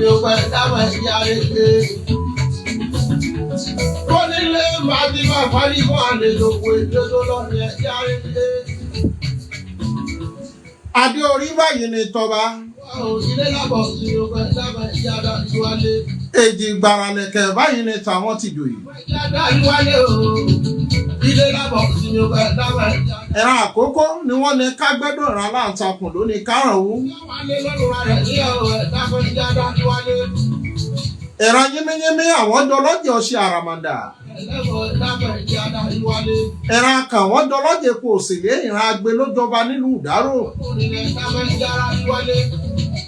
Mi ò pẹ́ dábàá ẹ̀yà rẹ̀. Kọ́nílé máa ti máa parí fún àlejò òwe tó lọ́ọ̀ni ẹ̀yà rẹ̀. Adé orí báyìí ni tọba. Ilé lábọ̀ sí mi ò pẹ́ dábàá ẹ̀yà ìwálé. Èjì gbàràlẹ̀kẹ̀ báyìí ni tàwọn tìjòyè. Ẹ̀yà ìwálé o. Ilé lábọ̀ sí mi ò pẹ́ dábàá ẹ̀yà. Ìran àkókò ni wọ́n ní kágbẹ́dọ̀ ìran aláǹtakùn ló ní kárànwú. Wálé lọ́rùn rẹ̀ ní ọ̀rọ̀ ẹ̀dá ẹ̀yà ìwálé. Ìran yínmíyínmí àwọn jọlọ́jẹ̀ ọṣẹ àràmàǹdà. Ẹlẹ́wọ̀n ẹ̀dá ẹ̀yà ìwálé. Ìran kan wọ́n jọlọ́jẹ̀ epo òsèlé ìran agbe ló jọba nílùú Ìdárò.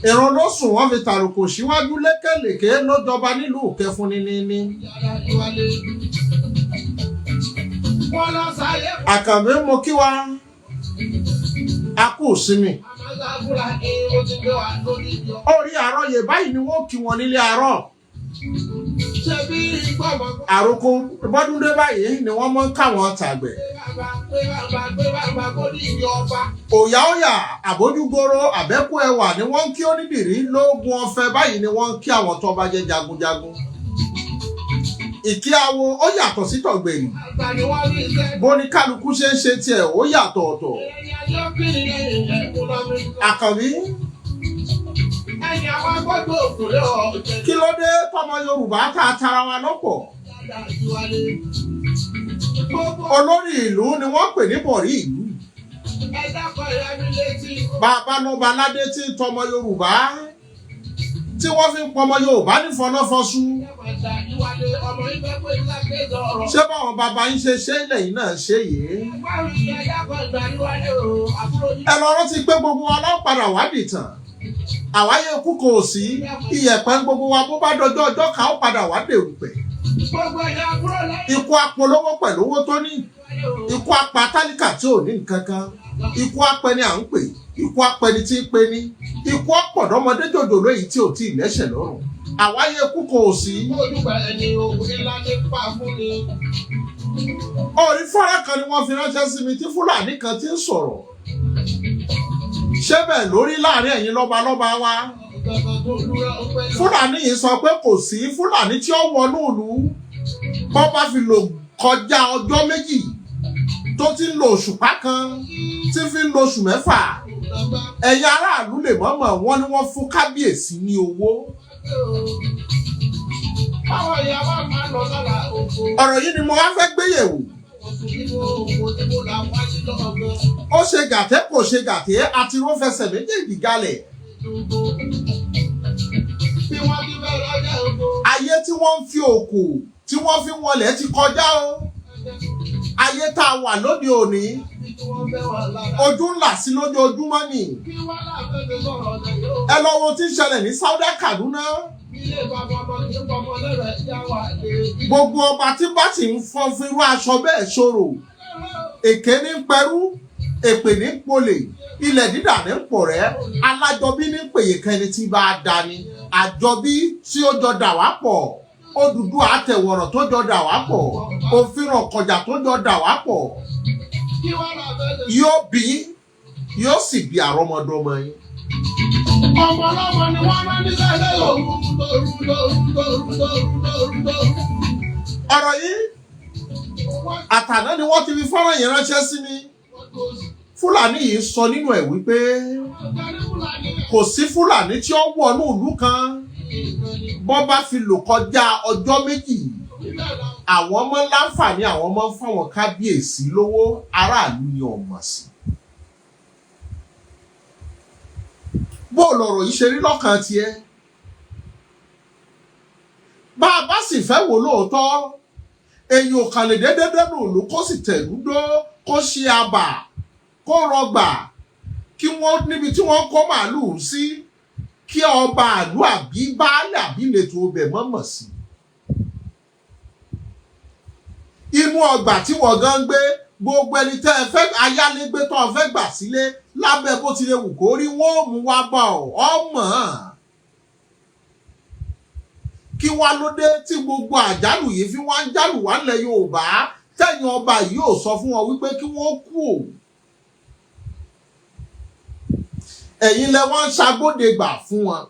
Ìran olóṣùn wọ́n fi tàrùkò síwájú lékèlèké ló jọba nílùú Kẹfun níníní. Àkànbí mo kí wa, a kú ìsinmi. Orí àròyé báyìí ni wọ́n kí wọn nílé àárọ̀. Àròkọ bọ́dúndé báyìí ni wọ́n mọ́ ń káwọn tàgbẹ̀. Òyà òyà àbójúgoro àbẹ́kú ẹwà ni wọ́n ń kí onídìrí lóògùn ọ̀fẹ́ báyìí ni wọ́n ń kí àwọn tó bá jẹ́ jagunjagun. Ìkí awo ó yàtọ̀ sí tọ̀gbẹ̀rì. Bó ní kálukú ṣe ń ṣe tiẹ̀ ó yàtọ̀ ọ̀tọ̀. Àkànbí, kí ló dé tọmọ Yorùbá tá a tara wa lọ́pọ̀? Olórí ìlú ni wọ́n pè ní bọ̀rí ìlú. Bàbá lọ́ba aládé tí ń tọmọ Yorùbá tí wọ́n fi ń pọmọ Yorùbá ní fọnáfọṣú. Ṣé báwọn bàbá yín ṣe ṣe ilẹ̀ yìí náà ṣe yìí? Ẹ lọ rántí pé gbogbo wa la padà wá dìtàn. Àwáyé ikú kò sí, iyẹ̀pẹ̀ ń gbogbo wa bó bá dọjọ́ ọjọ́ kan ó padà wá dèrùpẹ̀. Ikú apolówó pẹ̀lú owó tó ní. Ikú apa tálíkà tí ò ní nǹkan kan. Ikú apẹni à ń pè, ikú apẹni tí ń pe ní. Ikú ọ̀pọ̀dọ́mọdé jòjòló èyí tí ò tí ì lẹ́sẹ̀ lọ́rùn. Àwáyé ikú kò sí. Orí fọ́nrán kan ni wọ́n fi ránṣẹ́ sí mi tí Fúlàní kan ti ń sọ̀rọ̀. Ṣé bẹ́ẹ̀ lórí láàrin ẹ̀yin lọ́balọ́ba wa? Fúlàní yìí sọ pé kò sí Fúlàní tí ó wọnú ìlú bọ́ bá fi lò kọjá ọjọ́ méjì tó ti ń lo òṣùpá kan tí fi ń lo oṣù mẹ́fà. Ẹ̀yin aráàlú lè mọ̀mọ̀ wọ́n ní wọ́n fún kábíyèsí ní owó. Ọ̀rọ̀ yìí ni mo wá fẹ́ gbé yẹ̀wò. Ó ṣe gàtẹ́ kò ṣe gàtẹ́ àti ló fẹsẹ̀ méjèèjì galẹ̀. Ayé tí wọ́n ń fi òkò tí wọ́n fi wọlé ti kọjá o. Ayé tá a wà lóde òní ojú ńlá sí lójoojúmọ́ ni. Ẹ lọ wo tí ń ṣẹlẹ̀ ní Saudi Kaduna. Gbogbo ọba tí bá sì ń fọ́n fírú aṣọ bẹ́ẹ̀ ṣòro. Èké ní ń pẹrú, èpè ní ń polè, ilẹ̀ dídà ní ń pọ̀rẹ́, alájọbí ní ń pèyè kẹni tí bá a dání, àjọbí tí ó jọ dà wá pọ̀, Odùduwà àtẹ̀wọ̀rọ̀ tó jọ dà wá pọ̀, òfin ọ̀kọ̀jà tó jọ dà wá pọ̀, yóò bí yóò sì bí àrọ́mọdọ́mọ yín. Ọmọ ọlọ́mọ ni wọ́n rán níṣẹ́ lóru lóru lóru lóru lóru lóru lóru. Ọ̀rọ̀ yìí àtàná ni wọ́n ti fi fọ́nrán yìí ránṣẹ́ sí mi. Fúlàní yìí sọ nínú ẹ̀ wípé kò sí Fúlàní tí ó wọnú ìlú kan bọ́ bá fi lò kọjá ọjọ́ méjì àwọn ọmọ láǹfààní àwọn ọmọ fáwọn kábíyèsí lówó aráàlú ni ọ̀mọ̀ sí. Bó lọ̀rọ̀ yìí ṣe rí lọ́kàn tiẹ̀? Bá a bá sì fẹ́ wò lóòótọ́, èyàn ò kàn lè dédé dẹ́nu ìlú kó sì tẹ̀lú dó kó ṣe abà kó rọgbà kí wọ́n níbi tí wọ́n kó màálùú sí kí ọba àlú àbí baálé àbí ìletò ọbẹ̀ mọ̀mọ̀ sí. Inú ọgbà tí wọ́n gan gbé gbogbo ẹni tẹ́ ẹ fẹ́ ayálégbé tó o fẹ́ gbà sílé lábẹ́ bó ti lè wù kó rí wọ́n ó mú wá bá ọ ọmọ. Kí wá ló dé tí gbogbo àjálù yìí fi wá ń jálù wá nílẹ̀ Yorùbá tẹ̀yìn ọba yìí ò sọ fún wọn wípé kí wọ́n kú o. Ẹ̀yin lẹ wá ń ṣagbódegbà fún wọn.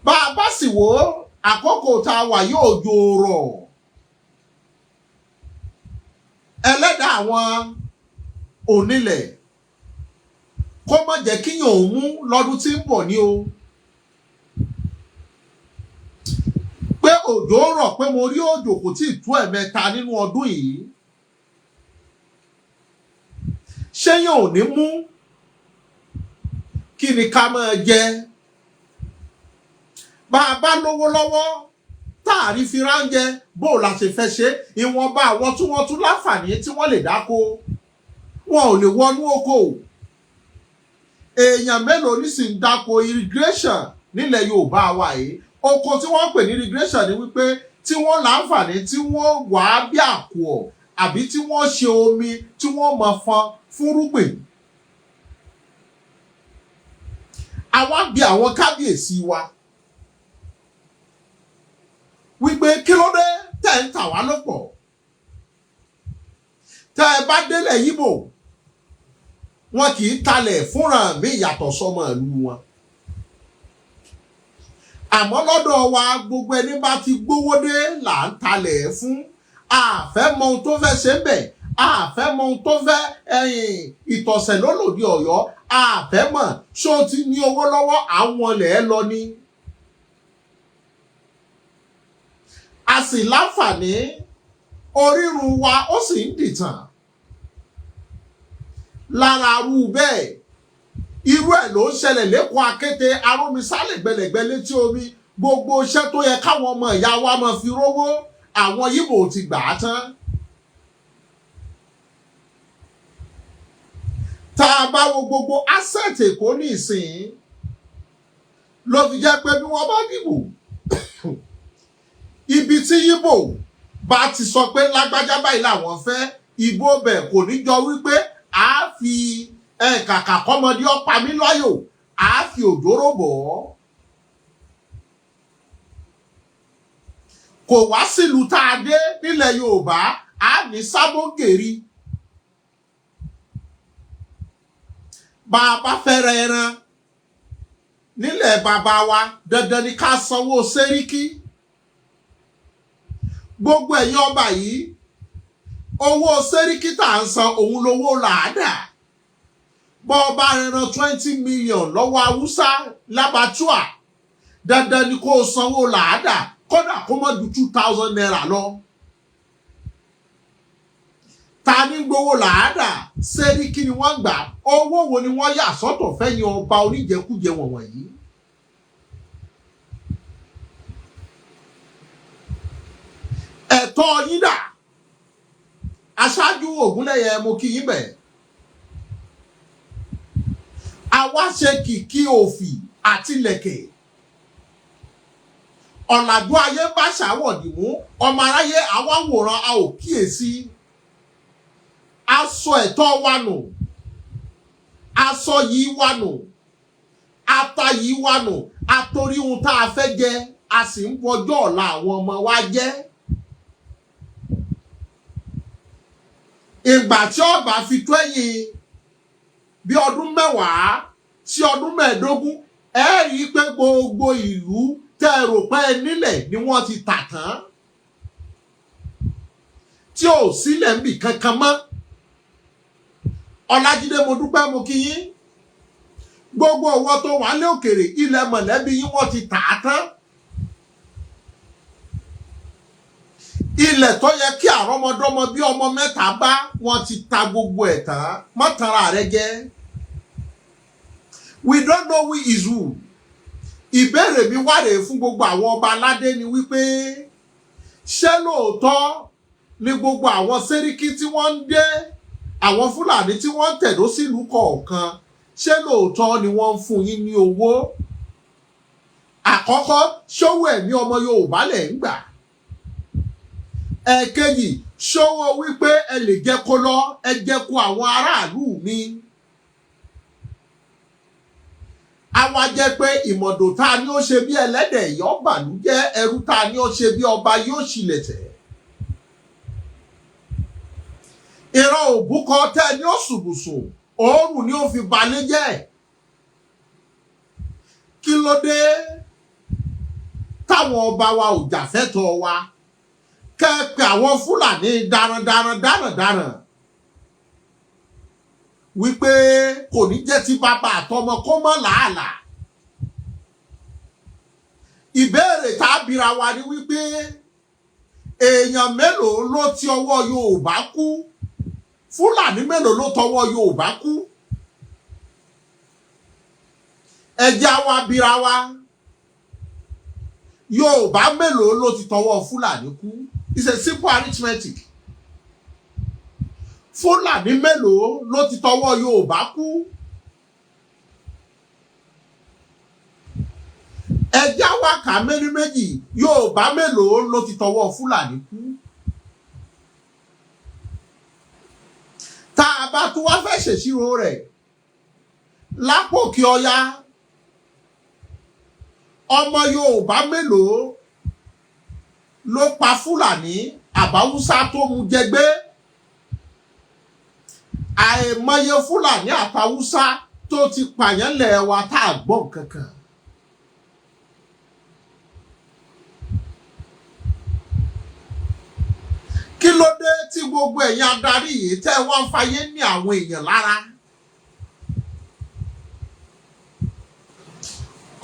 Bá a bá sì wò ó, àkókò tá a wà yóò jòrò. Ẹlẹ́dàá àwọn onílẹ̀ kó má jẹ́ kíyàn òun mú lọ́dún tí ń bọ̀ ní o. Pé òjò rọ̀, pé mo rí òjò kò tí ì tó ẹ̀mẹ́ta nínú ọdún yìí. Ṣéyàn ò ní mú? Kí ni ká máa jẹ? Bá a bá lówó lọ́wọ́ tá a rí fi ránjẹ, bó o la ṣe fẹ́ ṣe? Ìwọ̀nba àwọn tí wọ́n tún láǹfààní tí wọ́n lè dáko, wọn ò lè wọnú oko. Èèyàn mélòó ní sì ń dáko irrigation nílẹ̀ Yorùbá wa yìí? Oko tí wọ́n pè ní irrigation ni wípé tí wọ́n láǹfààní tí wọ́n wà á bí àkùọ̀ àbí tí wọ́n ṣe omi tí wọ́n mọ̀ fọn fúnrúgbìn. Àwa bi àwọn kábíyèsí wa wípé kí ló dé tẹ̀ ń tà wá lọ́pọ̀? Tẹ́ ẹ bá délẹ̀ Yíbò, wọn kì í talẹ̀ fúnra mi yàtọ̀ sọmọ ìlú wọn. Àmọ́ lọ́dọ̀ wa, gbogbo ẹni bá ti gbówó dé là ń talẹ̀ fún. Àfẹ́ mọ ohun tó fẹ́ ṣe ń bẹ̀, àfẹ́ mọ ohun tó fẹ́ ẹ̀yìn ìtọ̀sẹ̀ lólòdì Ọ̀yọ́, àfẹ́ mọ̀ ṣé o ti ní owó lọ́wọ́ àwọn ilẹ̀ lọ ni. A sì láǹfààní orírun wa, ó sì ń dìtàn lára arú bẹ́ẹ̀. Irú ẹ̀ ló ń ṣẹlẹ̀ lẹ́kọ̀ọ́ akéte arómisálẹ̀ gbẹlẹ̀gbẹ́ létí omi. Gbogbo iṣẹ́ tó yẹ káwọn ọmọ ìyá wa máa fi rówó, àwọn Yíbò ti gbà á tán. Tá a bá wo gbogbo asset Èkó ní ìsìn, ló fi jẹ́ pé bí wọ́n bá dìbò, ibi tí Yíbò bá ti sọ pé lágbájá báyìí làwọn fẹ́, ìbò bẹ̀ kò ní jọ wípé a fi kàkà kọ́mọdé ọ̀pá mi láyò, a fi òjòrò bọ̀ ọ́. Kò wá sílùú tá a dé nílẹ̀ Yorùbá, a ní sábógèrì. Bá a bá fẹ́ rẹ ẹran nílẹ̀ bàbá wa, dandan ni ká sanwó sẹ́ríkì. Gbogbo ẹ̀yin ọba yìí, owó sẹ́ríkì tá à ń san òun lówó làádà. Bọ́ ọba ẹran 20 million lọ́wọ́ Haúsá lábàtúà, dandan ni kó o sanwó làádà, kódà kó má ju 2,000 naira lọ. Ta ní gbowó làádà? Sẹ́ríkì ni wọ́n gbà. Owó wo ni wọ́n yà sọ́tọ̀ fẹ́yìn ọba oníjẹkújẹ wọ̀nyí? Ẹ̀tọ́ yín dà? Aṣáájú Ògúnlẹ̀yẹ, mo kí yín bẹ̀. Àwa ṣe kìkì òfì àti lẹ̀kẹ̀. Ọ̀làjú ayé bá ṣàwọ̀dì mú ọmọ aráyé, àwa wòran, a ò kíyèsí. A sọ ẹ̀tọ́ wa nù, aṣọ yìí wa nù, ata yìí wa nù, àtorí ohun tá a fẹ́ jẹ, a sì ń bọjọ́ ọ̀la àwọn ọmọ wa jẹ́. Ìgbà tí ọba fi tó ẹ̀yìn bí ọdún 10 sí ọdún 15, ẹ rí i pé gbogbo ìlú tẹ́ ẹ rò pé ẹ nílẹ̀ ni wọ́n ti tà tán, tí ò sílẹ̀ níbì kankan mọ́. Ọlájídé, mo dúpẹ́, mo kí yín. Gbogbo ọwọ́ tó wà lé òkèrè, ilẹ̀ mọ̀lẹ́bí yín wọ́n ti tà á tán. Ilẹ̀ tó yẹ kí àrọ́mọdọ́mọ bí ọmọ mẹ́ta bá, wọ́n ti ta gbogbo ẹ̀ tán. Má tanra rẹ jẹ́. We don't know who is who. Ìbéèrè mi wá rèé fún gbogbo àwọn ọba aládé ni wípé ṣé lóòótọ́ ni gbogbo àwọn sẹ́ríkì tí wọ́n ń dé, àwọn Fúlàní tí wọ́n ń tẹ̀dó sílùú kọ̀ọ̀kan, ṣé lóòótọ́ ni wọ́n ń fún yín ní owó? Àkọ́kọ́, ṣówó ẹ̀mí ọmọ Yorùbá lẹ̀ ń gbà? Ẹ̀ẹ̀kejì, ṣówó wípé ẹ lè jẹ́ kó lọ, ẹ jẹ́ kó àwọn aráàlú mi? Àwa jẹ́ pé ìmọ̀dò tá a ní ó ṣe bí ẹlẹ́dẹ̀ yọ́ bàlújẹ́, ẹrú tá a ní ó ṣe bí ọba yóò ṣílẹ̀ tẹ̀. Ìran òbúkọ tẹ́ ní ó sùbùsùn, òórùn ni ó fi balẹ̀ jẹ́. Kí ló dé? Táwọn ọba wa ò jà fẹ́tọ̀ọ́ wa, kẹ́ ẹ pé àwọn Fúlàní darandaran darandaran wípé kò ní jẹ́ ti bàbá àtọmọ kó mọ́ làálàá. Ìbéèrè tá a bira wa ni wípé, èèyàn mélòó ló ti ọwọ́ Yorùbá kú? Fúlàní mélòó ló tọwọ́ Yorùbá kú? Ẹ jẹ́ wa bira wa, Yorùbá mélòó ló ti tọwọ́ Fúlàní kú? It's a simple arithmetic. Fúlàní mélòó ló ti tọwọ́ Yorùbá kú? Ẹ jẹ́ wa kà méní méjì, Yorùbá mélòó ló ti tọwọ́ Fúlàní kú? Tá a bá tún wá fẹ́ ṣèṣirò rẹ̀ lápò kí ọya, ọmọ Yorùbá mélòó ló pa Fúlàní àbáwúsá tó mú jẹgbé? Àìmọye Fúlàní àtàwúsá tó ti pààyàn lẹ̀ wa tá a gbọ́ kankan. Kí ló dé tí gbogbo ẹ̀yin adarí yìí tẹ́ wá ń fayé ní àwọn èèyàn lára?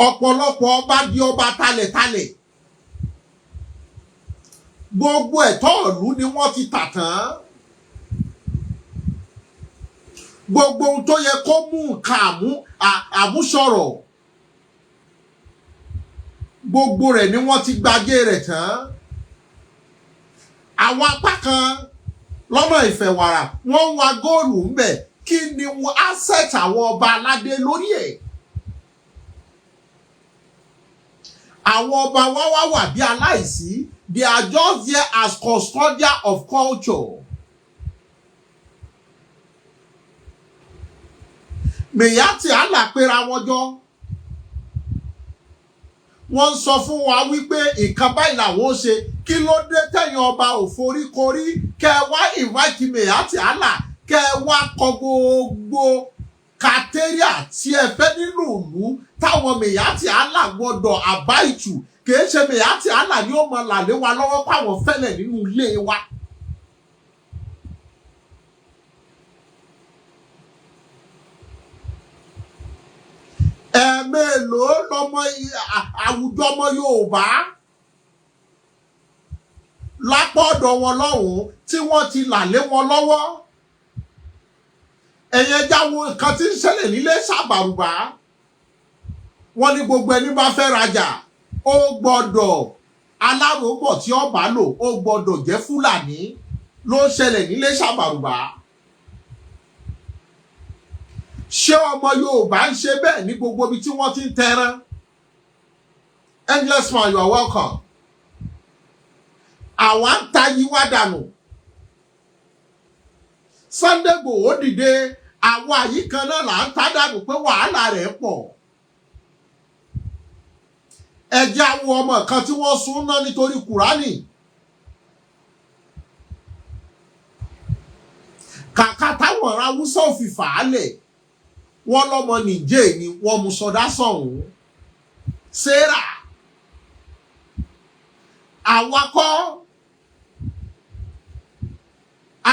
Ọ̀pọ̀lọpọ̀ ọba di ọba talẹ̀talẹ̀. Gbogbo ẹ̀tọ́ ìlú ni wọ́n ti tà tán. Gbogbo ohun tó yẹ kó mú nǹkan àmúṣọrọ̀, gbogbo rẹ̀ ni wọ́n ti gbàgé rẹ̀ tán. Àwọn apá kan lọ́nà ìfẹ̀wàrà wọ́n ń wa góòlù ńbẹ̀. Kí ni wọ́n asset àwọn ọba aládé lórí ẹ̀? Àwọn ọba wa wá wà bí aláìsí. They are just there as custodian of culture. Miyetti Allah pera wọn jọ, wọ́n ń sọ fún wa wípé nǹkan báyìí làwọn ó ṣe. Kí ló dé tẹ̀yìn ọba ò foríkorí kẹ́ ẹ wá invite Miyetti Allah, kẹ́ ẹ wá kọ gbogbo criteria tí ẹ fẹ́ nínú ìlú táwọn Miyetti Allah gbọ́dọ̀ àbá ìtù? Kìí ṣe Miyetti Allah ni ó mọ làlé wa lọ́wọ́ páwọn fẹ́lẹ̀ nínú ilé wa. Ẹ̀ẹ̀mélòó lọmọ àwùjọ ọmọ Yorùbá lápá ọ̀dọ̀ wọn lọ́hùn-ún tí wọ́n ti là lé wọn lọ́wọ́? Ẹ̀yin ẹja wo nǹkan tí ń ṣẹlẹ̀ nílé ṣàbàrùbá. Wọ́n ní gbogbo ẹni bá fẹ́ rajà, ó gbọ́dọ̀ aláròbọ̀ tí ó bá lò, ó gbọ́dọ̀ jẹ́ Fúlàní. Ló ń ṣẹlẹ̀ nílé ṣàbàrùbá. Ṣé ọmọ Yorùbá ń ṣe bẹ́ẹ̀ ní gbogbo ibi tí wọ́n ti ń tẹran? Endless man, you are welcome. Àwa ń ta yíwá dànù. Sunday Igboho dìde, àwa yìí kan náà là ń ta dànù pé wàhálà rẹ̀ pọ̀. Ẹ̀jẹ̀ àwọn ọmọ kan tí wọ́n sun ná nítorí Kùránì. Kàkà táwọn ará Haúsá ò fi fà á lẹ̀, wọ́n lọ́mọ Nìjẹ́ ni wọ́n mú sọdá sọ̀hún. Sarah, àwa kọ́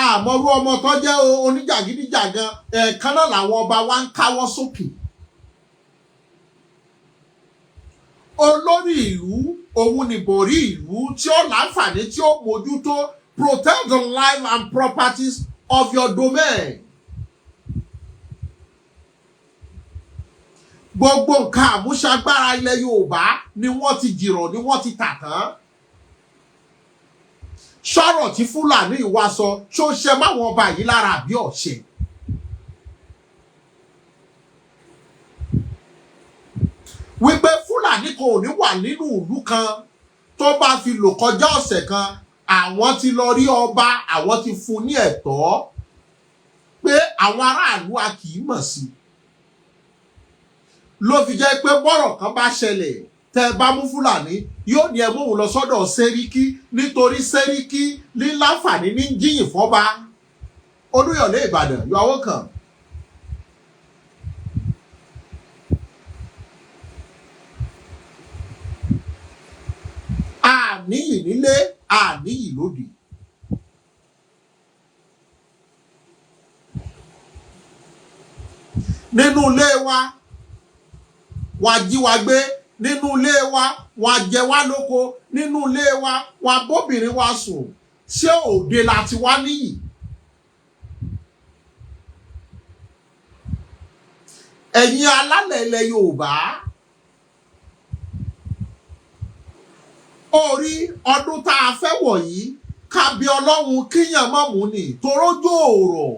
àmọ́rú ọmọ tó jẹ́ oníjàgídíjàgan. Ẹ̀ẹ̀kan náà làwọn ọba wa ń káwọ́ sókè. Olórí ìlú òun nìbòrí ìlú tí ó láǹfààní tí ó mójútó protect the life and properties of your domain. Gbogbo nǹkan àmúṣagbára ilẹ̀ Yorùbá ni wọ́n ti jìrọ̀, ni wọ́n ti tà tán. Sọ̀rọ̀ tí Fúlàní ìwà sọ, ṣó ṣe máwọn ọba yìí lára àbí ọ̀ṣẹ́? Wípé Fúlàní kan ò ní wà nínú ìlú kan tó bá fi lò kọjá ọ̀sẹ̀ kan, àwọn ti lọ rí ọba, àwọn ti fún ní ẹ̀tọ́ pé àwọn aráàlú a kì í mọ̀ sí. Ló fi jẹ́ pé bọ́rọ̀ kan bá ṣẹlẹ̀, tẹ́ ẹ bá mú Fúlàní, yóò ní ẹ mú òun lọ sọ́dọ̀ Sẹ́ríkí, nítorí Sẹ́ríkí ní láǹfààní ní jíyìn fọ́ba. Olúyọ̀lé Ìbàdàn, you are welcome. Àníyì nílé, àníyì lóde. Nínú ilé wa, wọ́n á jí wa gbé. Nínú ilé wa, wọ́n á jẹ wá lóko. Nínú ilé wa, wọ́n á bóbìnrin wa sùn. Ṣé òde la ti wá níyì? Ẹ̀yin alálẹ̀ ilẹ̀ Yorùbá, orí ọdún tá a fẹ́ wọ̀ yìí, ká bí Ọlọ́run kíyàn mọ́ mú ni torójú òòrọ̀.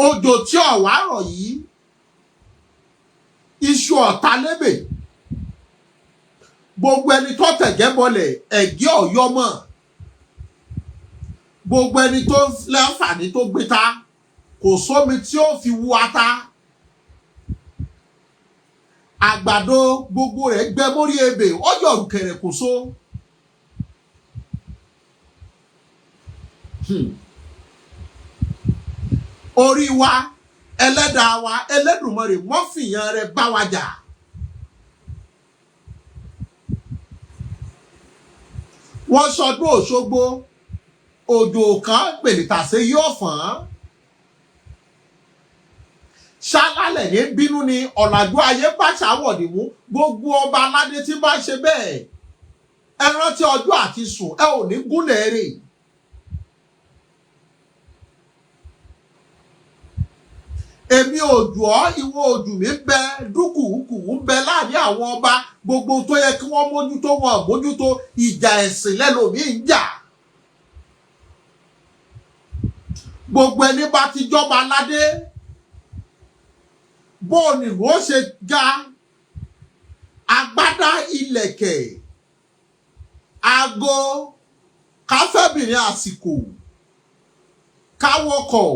Òjò tí ọ̀wá rọ̀ yìí, iṣu ọ̀tá lébè. Gbogbo ẹni tó tẹ̀gẹ́ bọlẹ̀, ẹ̀gẹ́ ọ̀yọ́ mọ̀. Gbogbo ẹni tó láǹfààní tó gbé ta, kò sómi tí ó fi wu ata. Àgbàdo gbogbo rẹ̀ gbẹ mórí ebè, ó yọ̀rù kẹ̀rẹ̀ kò so. Orí wa, ẹlẹ́dàá wa, Ẹlẹ́dùmarè wọ́n fìyàn rẹ̀ bá wa jà. Wọ́n sọdún Òṣogbo, òjò kan gbèlìtàsé yóò fọ́n. Ṣálálẹ̀ ní bínú ni ọ̀làjú ayé bá ṣàwọ̀dì mú. Gbogbo ọba aládé tí bá ṣe bẹ́ẹ̀, ẹ rántí ọjọ́ àti sùn, ẹ ò ní gúnlẹ̀ rè. Èmi òjò ọ́, ìwọ òjò mi ń bẹ, dúkùúkùú ń bẹ láàrin àwọn ọba. Gbogbo tó yẹ kí wọ́n mójútó, wọn mójútó. Ìjà ẹ̀sìn lẹ́lòmíì ń jà. Gbogbo ẹni bá ti jọba aládé, bó o ní ó ṣe ga agbádá, ilẹ̀kẹ̀, aago, káfẹ́bìnrin, àsìkò káwọkọ̀,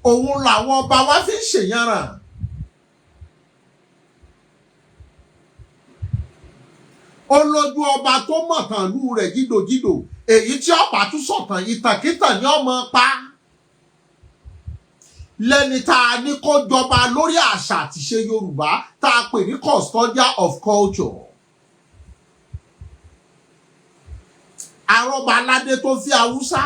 òun làwọn ọba wa fi ń ṣèyànràn. Ó lójú ọba tó mọ̀tàn lù rẹ̀ jídòjídò, èyí tí ọba tún sọ̀tàn ìtàkìtàn ní ọmọ pa. Lẹ́ni tá a ní kó jọba lórí àṣà àtìṣe Yorùbá, tá a pè ní custodian of culture. Arọ́ba aládé tó fi Haúsá.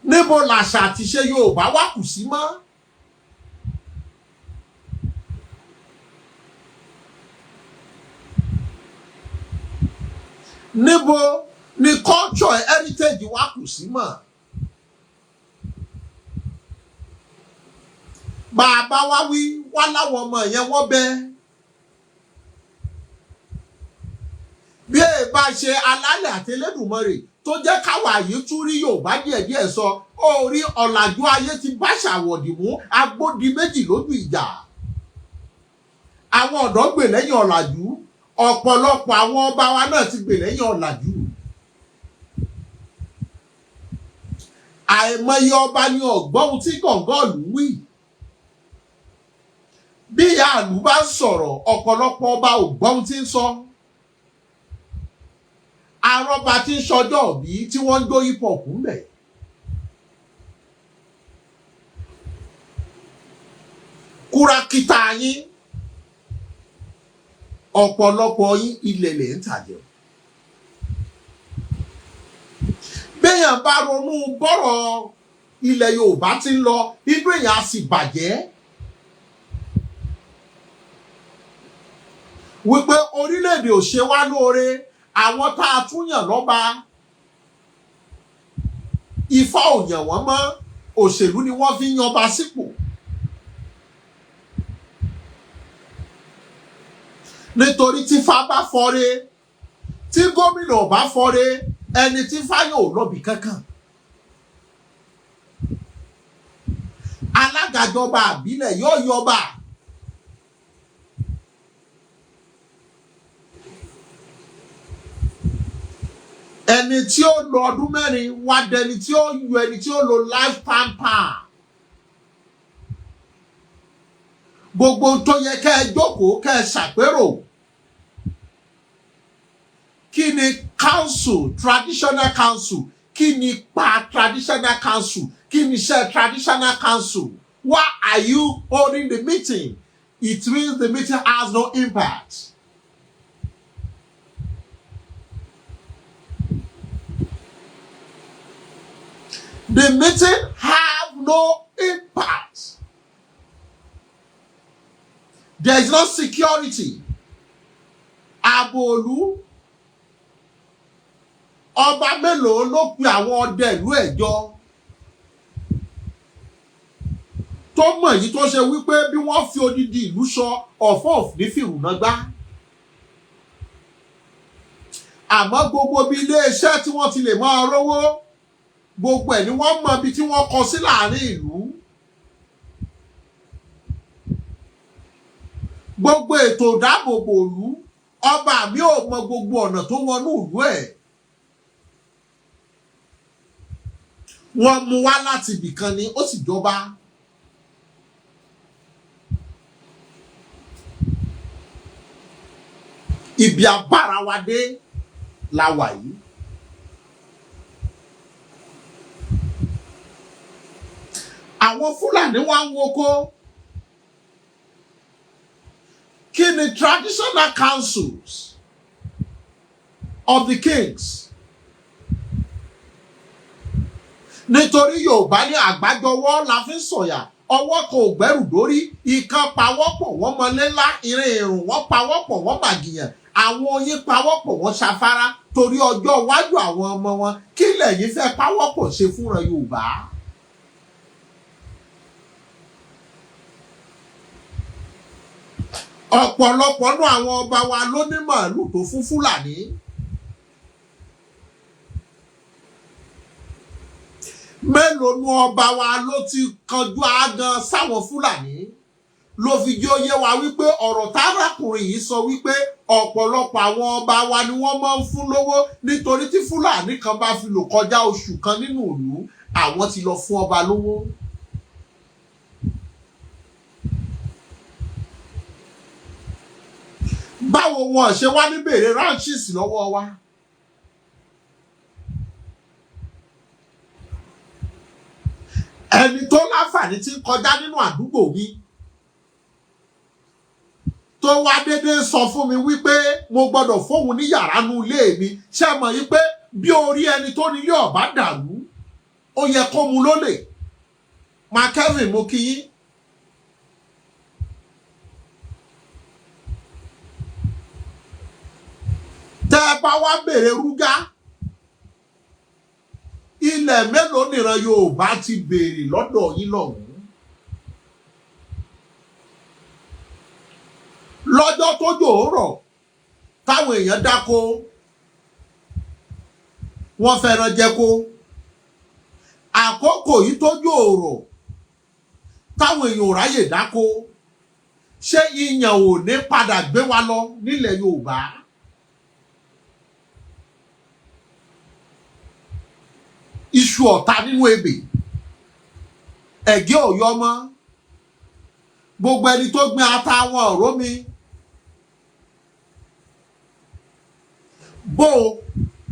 Níbo làṣà àtìṣe Yorùbá wà kù sí mọ́? Níbo ni culture heritage wà kù sí mọ́? Bàbá wa wí wá láwọn ọmọ yẹn wọ́n bẹ́. Bí ẹ bá ṣe alálẹ̀ àti Elédùmarè tó jẹ́ káwa yìí tún rí Yorùbá díẹ̀díẹ̀ sọ, ó rí ọ̀làjú ayé ti bá ṣàwọ̀dì mú agbódi méjì lójú ìjà. Àwọn ọ̀dọ́ gbè lẹ́yìn ọ̀làjú, ọ̀pọ̀lọpọ̀ àwọn ọba wa náà ti gbè lẹ́yìn ọ̀làjú. Àìmọye ọba ni ọ̀gbọ́n tí gọ̀ǹgọ́ọ̀lù ń wí. Bí ìyá àlù bá ń sọ̀rọ̀, ọ̀pọ̀lọpọ̀ ọba ò gbọ́n tí ń sọ. Arọ́ba tí ń sọjọ́ òbí tí wọ́n ń jó hip hop ń bẹ̀. Kúrakítà yín, ọ̀pọ̀lọpọ̀ yín ilẹ̀ lẹ̀ ń tàjẹ́. Béèyàn bá ronú bọ́rọ̀ ilẹ̀ Yorùbá ti ń lọ, inú èèyàn á sì bàjẹ́. Wípé orílẹ̀-èdè ò ṣe wá lóore, àwọn tá a tún yàn lọ́ba, Ifá ò yàn wọ́n mọ́, òṣèlú ni wọ́n fi ń yanba sípò. Nítorí tí Ifá bá fọre, tí gómìnà ò bá fọre, ẹni tí Ifá yàn ò lọ́bì kankan. Alágàjọba àbílẹ̀ yóò yọba. Ẹni tí ó lo ọdún 4 wá dẹni tí ó yọ ẹni tí ó lo lifetime power. Gbogbo tó yẹ kẹ́ ẹ jókòó kẹ́ ẹ ṣàpérò. Kí ni council, traditional council? Kí ni ipa traditional council? Kí ni iṣẹ́ traditional council Why are you holding the meeting? It means the meeting has no impact. The meeting have no impact. There is no security. Ààbò ìlú, ọba mélòó ló pe àwọn ọdẹ ìlú ẹ̀ jọ tó mọ̀ yìí, tó ṣe wípé bí wọ́n fi odidi ìlú sọ ọ̀fọ̀ ní fìrùnà gbá? Àmọ́ gbogbo bí iléeṣẹ́ tí wọ́n ti lè máa rówó, gbogbo ẹ̀ ni wọ́n mọ ibi tí wọ́n kọ sí láàrin ìlú. Gbogbo ètò ìdáàbòbò ìlú, ọba mi ò mọ gbogbo ọ̀nà tó wọnú ìlú ẹ̀. Wọ́n mú wá láti ibìkan ni, ó sì jọba. Ibi abára wa dé la wà yìí. Àwọn Fúlàní wá ń woko. Kí ni traditional councils of the kings? Nítorí Yorùbá ní àgbájọwọ́ la fi ń sọ̀yà, ọwọ́ kan ò gbẹ́rù dórí. Ìkan pawọ́pọ̀, wọ́n mọlé ńlá. Ìrìn ìrùn, wọ́n pawọ́pọ̀, wọ́n màgìyàn. Àwọn oyin pawọ́pọ̀, wọ́n ṣafárá torí ọjọ́ iwájú àwọn ọmọ wọn. Kí lẹ̀yin fẹ́ pawọ́pọ̀ ṣe fúnra Yorùbá? Ọ̀pọ̀lọpọ̀ nú àwọn ọba wa ló ní màálù tó fún Fúlàní. Mélòó nu ọba wa ló ti kanjú ágan sáwọn Fúlàní, ló fi jẹ́ ó yé wa wípé ọ̀rọ̀ tárákùnrin yìí sọ wípé ọ̀pọ̀lọpọ̀ àwọn ọba wa ni wọ́n máa ń fún lówó, nítorí tí Fúlàní kan bá fi lò kọjá oṣù kan nínú ìlú, àwọn ti lọ fún ọba lówó. Báwo wọn ṣe wá ní béèrè ranches lọ́wọ́ wa? Ẹni tó láǹfààní tí ń kọjá nínú àdúgbò mi, tó wá déédéé sọ fún mi wípé mo gbọ́dọ̀ fóun ní yàrá nu ilé mi, ṣé mọ̀ yí pé bí orí ẹni tó nílé ọ̀bá dàrú, ó yẹ kó mu lólè. Mark Kevin, mo kí yín. Tẹ́ ẹ bá wá béèrè rúgá, ilẹ̀ mélòó nìran Yorùbá ti béèrè lọ́dọ̀ yín lọ́hùn-ún? Lọ́jọ́ tójò rọ̀, táwọn èèyàn dáko, wọ́n fẹ́ràn jẹko. Àkókò yìí tójò rọ̀, táwọn èèyàn ò ráyè dáko, ṣé ìyàn ò ní padà gbé wa lọ nílẹ̀ Yorùbá? Iṣu ọ̀tá nínú ebè, ẹ̀gẹ́ ò yọ mọ́. Gbogbo ẹni tó gbin ata, wọn ò rómi. Bó o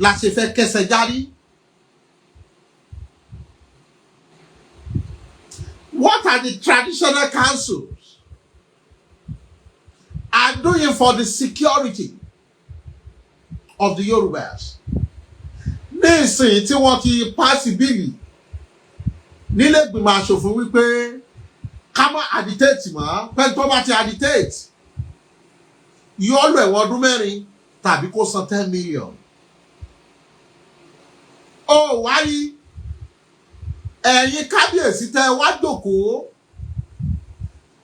la ṣe fẹ́ kẹsẹ̀ járí? What are the traditional councils are doing for the security of the Yorubas? Ní ìsìn tí wọ́n ti pass bill nílé ìgbìmọ̀ aṣòfin wípé ká má agitate mọ́, pé tó bá ti agitate, yóò lọ ẹ̀wọ̀n ọdún 4 tàbí kó san 10 million. Ó wáyé, ẹ̀yin kábíyèsí tẹ́ ẹ wá jókòó,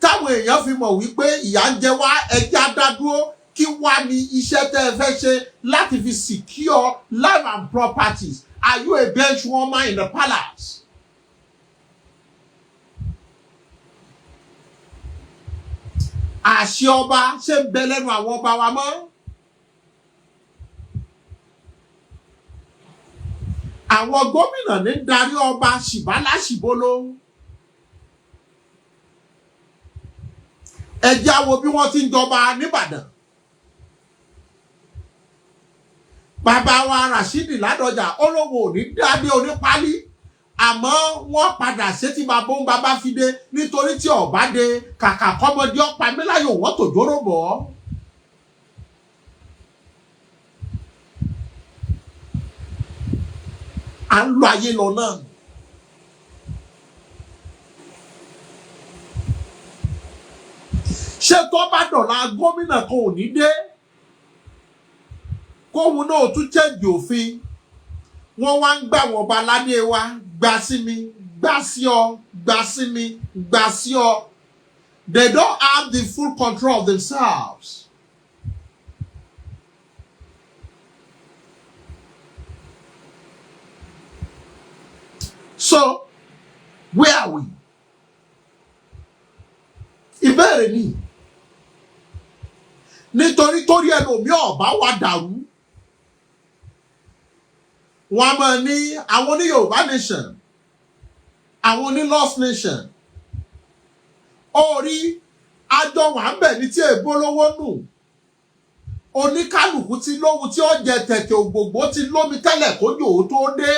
táwọn èèyàn fi mọ̀ wípé ìyà ń jẹ wá, ẹjẹ́ á dá dúró, kí wá ní iṣẹ́ tẹ́ ẹ fẹ́ ṣe láti fi secure life and properties? Are you a bench warmer in the palace? Àṣẹ ọba ṣe ń bẹ lẹ́nu àwọn ọba wa mọ́? Àwọn gómìnà ní darí ọba ṣìbálà ṣìbolo. Ẹ jẹ́ á wo bí wọ́n ti ń jọba nìbàdàn. Bàbá wa Rashidi Ládọjà, ó lóun ò ní dádé onípálí. Àmọ́ wọ́n padà ṣe tí bàbá ń bàbá fi dé, nítorí tí ọ̀bá dé, kàkà kọ́mọdé ọ̀pá míláyò wọ́n tó jóró bọ̀ ọ́. À ń lo ayé lọ náà. Ṣé tó bá dọ̀la, gómìnà kan ò ní dé kóhun náà tún change òfin? Wọ́n wá ń gbà wọ́n ba aládé wa, gbà sí mi, gbà sí ọ, gbà sí mi, gbà sí ọ. They don't have the full control of themselves. So where are we? Ìbéèrè ni, nítorí torí ẹlòmíì ọ̀bá wa dàrú, wọn a máa ní àwọn ní Yorùbá nation, àwọn ní lost nation. Orí àjọ wà ń bẹ̀ ní tí èbó lówó nù. Oníkálukú ti lóhun tí ó jẹ tẹ̀tẹ̀, ògbògbò ti lómi tẹ́lẹ̀ kójò ó tó dé.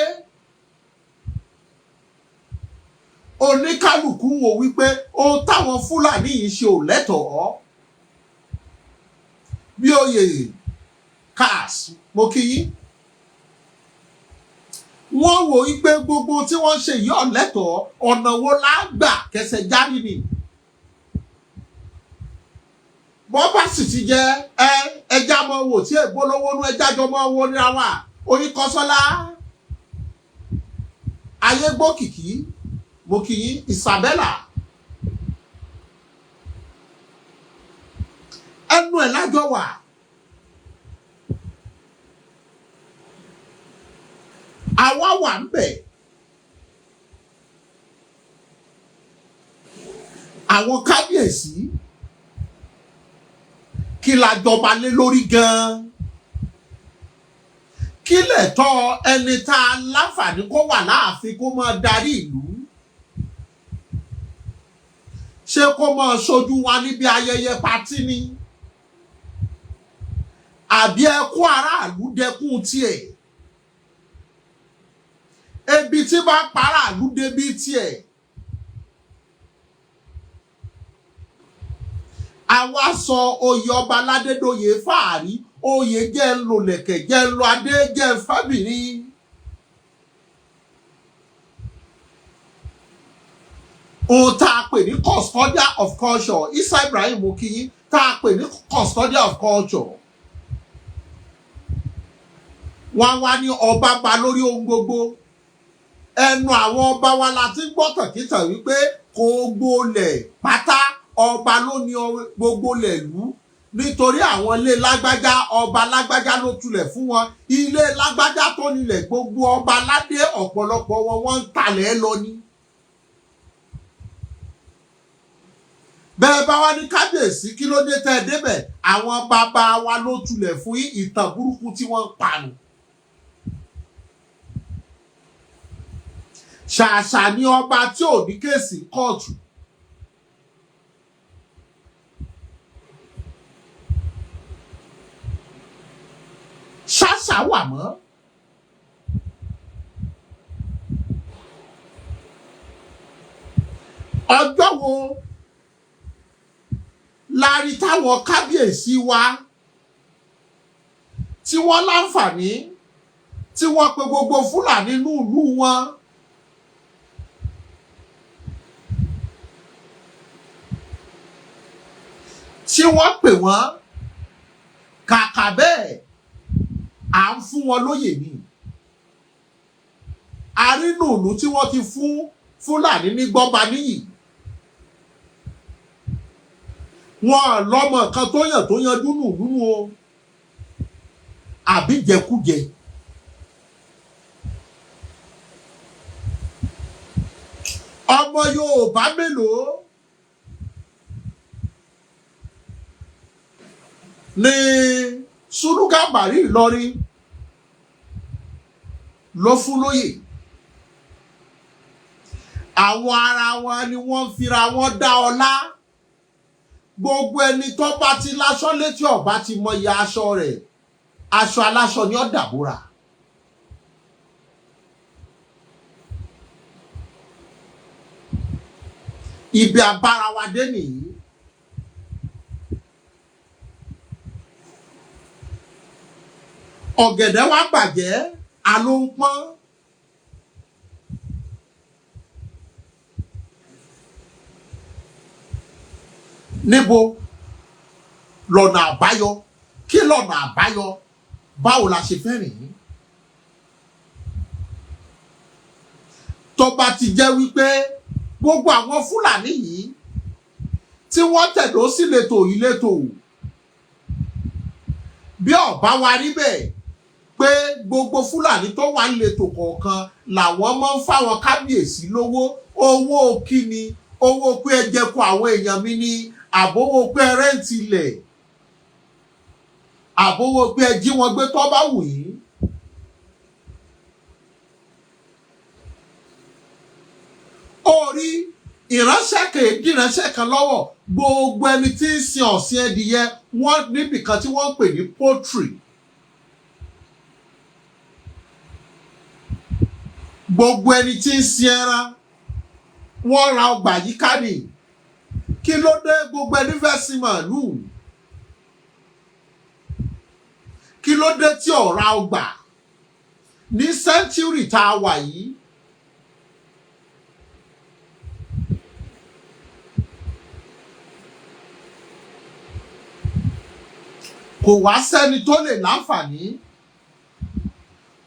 Oníkálukú wò wípé ohun táwọn Fúlàní yìí ṣe ò lẹ́tọ̀ọ́. Bí oyè cars, mo kí yín. Wọ́n wò wípé gbogbo tí wọ́n ṣe yìí ò lẹ́tọ̀ọ́. Ọ̀nà wo la gbà kẹsẹ̀ járí ni? Bọ́ bá sì ti jẹ́ ẹ ẹja mọ wò tí ègbó lówó nú, ẹja jọ mọ wo ní àwa Oyínkọ́sọ́lá ayégbókìkí, mo kí yín. Isabella, ẹnu ẹ̀ lájọ wà. Àwa wà ń bẹ̀. Àwọn kábíyèsí, kí la jọba lé lórí gan-an? Kí lẹ̀tọ́ ẹni tá a láǹfààní kó wà láàfin, kó máa darí ìlú? Ṣé kó máa ṣojú wa níbi ayẹyẹ party ni, àbí ẹkún aráàlú dẹkùn tiẹ̀, ebi tí bá paráàlú débi tiẹ̀? Àwa sọ oyè ọba ládédóyè fàárí, oyè jẹ́ ń lo lẹ̀kẹ̀, jẹ́ ń lo adé, jẹ́ ń fábìrín. Ohun tá a pè ní custodian of culture, Isa Ibrahim Okinyin, tá a pè ní custodian of culture, wọ́n wá ní ọba ba lórí ohun gbogbo. Ẹnu àwọn ọba wa la ti gbọ́ tàkìtàn wípé kò gbolẹ̀ pátá, ọba ló ní gbogbo lẹ̀lú, nítorí àwọn ilé lágbájá, ọba lágbájá ló tulẹ̀ fún wọn. Ilé lágbájá tó nílẹ̀, gbogbo ọba aládé, ọ̀pọ̀lọpọ̀ wọn, wọ́n ń talẹ̀ lọ ni. Bẹ́ẹ̀ bá wá ní kábíyèsí, kí ló dé tẹ́ ẹ débẹ̀? Àwọn bàbá wa ló tulẹ̀ fún yín. Ìtàn burúkú tí wọ́n ń panu. Ṣàṣà ni ọba tí ò ní case kóòtù. Ṣàṣà wà mọ́. Ọjọ́ wo la rí táwọn kábíyèsí wa tí wọ́n láǹfààní tí wọ́n pe gbogbo Fúlàní ní ìlú wọn, tí wọ́n pè wọ́n? Kàkà bẹ́ẹ̀, à ń fún wọn lóyè ni. Arínú ìlú tí wọ́n ti fún Fúlàní ní gbọ́ba níyì, wọn lọ́mọ kan tó yàn tó yanjú nù nínú o, àbí jẹkújẹ. Ọmọ Yorùbá mélòó ní Sùlù Gàmbàrí Ìlọrin ló fún lóyè? Àwọn ara wọn ni wọ́n fira wọn dá ọlá. Gbogbo ẹni tó bá ti láṣọ létí, ọba ti mọ iye aṣọ rẹ̀, aṣọ aláṣọ ni ó dàbúrà. Ibi abára wa dé nìyí. Ọ̀gẹ̀dẹ̀ wa bàjẹ́, àló ń pọ́n. Níbo lọ̀nà àbáyọ? Kí lọ̀nà àbáyọ? Báwo la ṣe fẹ́ rìn? Tó bá ti jẹ́ wípé gbogbo àwọn Fúlàní yìí tí wọ́n tẹ̀dó sí ìletò ìletò, bí ọ̀bá wa rí bẹ́ẹ̀ pé gbogbo Fúlàní tó wà níletò kọ̀ọ̀kan làwọn máa ń fáwọn kábíyèsí lówó. Owó kíni? Owó pé ẹ jẹko àwọn èèyàn mi ní, àbówó pé ẹ rent ilẹ̀, àbówó pé ẹ jí wọn gbé tó bá wù yín? Orí ìránṣẹ́ kan ìdíránṣẹ́ kan lọ́wọ́. Gbogbo ẹni tí ń sin ọ̀sìn ẹdìyẹ, wọ́n níbìkan tí wọ́n ń pè ní poultry. Gbogbo ẹni tí ń sin ẹran, wọ́n ra ọgbà yíká ni. Kí ló dé? Gbogbo ẹni fẹ́ sin màálùú, kí ló dé tí ò ra ọgbà ní century tá a wà yìí? Kò wá sẹ́ni tó lè láǹfààní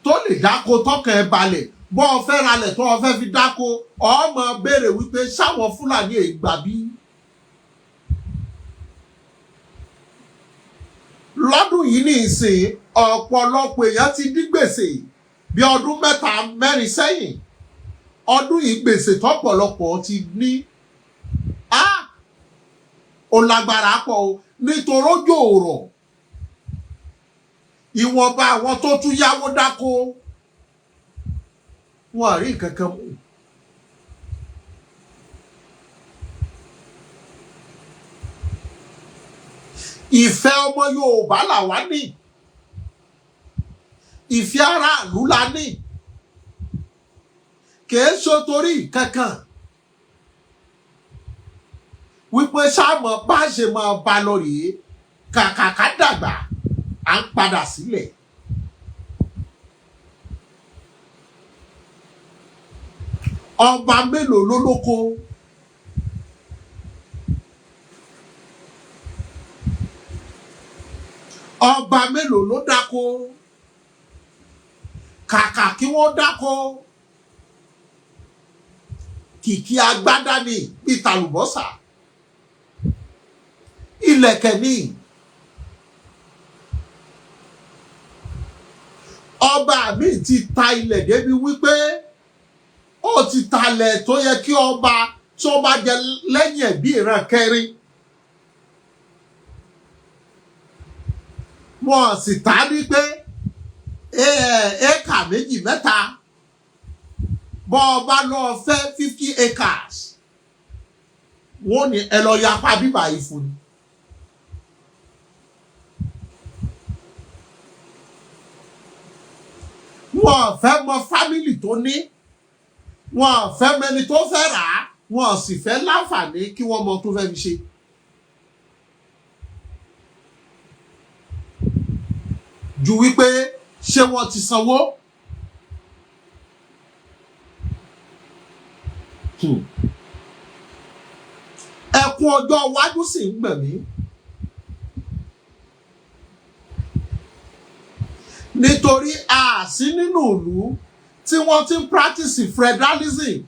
tó lè dáko tọkàn ẹ balẹ̀. Bọ́ ọ fẹ́ ralẹ̀ tó ọ fẹ́ fi dáko, ọ máa béèrè wípé sáwọn Fúlàní ègbà bí. Lọ́dún yìí ní ìsìn, ọ̀pọ̀lọpọ̀ èèyàn ti dí gbèsè bí ọdún 3, 4 sẹ́yìn. Ọdún yìí, gbèsè tọ́pọ̀lọpọ̀ ti ní á ó lágbára pọ̀ o, nítorí òjò rọ̀. Ìwọ̀nba àwọn tó tún yáwó dáko, wọn à rí nǹkan kan mú. Ìfẹ́ ọmọ Yorùbá làwa ní, ìfẹ́ aráàlú la ní, kìí ṣe torí kankan wípé sáàmù bá ṣe máa bá lọ rèé. Kàkà ká dàgbà, à ń padà sílẹ̀. Ọba mélòó ló lóko? Ọba mélòó ló dáko? Kàkà kí wọ́n dáko, kìkì agbádá ni, bíi tàlùbọ́sà, ìlẹ̀kẹ̀ ni. Ọba mi ti ta ilẹ̀ débi wípé ó ti talẹ̀ tó yẹ kí ọba tí ó bá jẹ lẹ́yìn ẹ̀ bí ìran kẹrin, wọn sì ta ní pé éèkà 2, 3. Bọ́ ọba lọ fẹ́ 50 acres, wọ́n ní ẹ lọ yapa bíbà yìí fún ni. Wọn fẹ́ mọ family tó ní, wọn fẹ́ mẹni tó fẹ́ rà á, wọn sì fẹ́ láǹfààní kí wọ́n mọ tó fẹ́ fi ṣe. Ju wípé ṣé wọ́n ti sanwó. Ẹkún ọjọ́ iwájú sì ń gbọ̀n mí. Nítorí a sí nínú ìlú tí wọ́n ti ń practice federalism.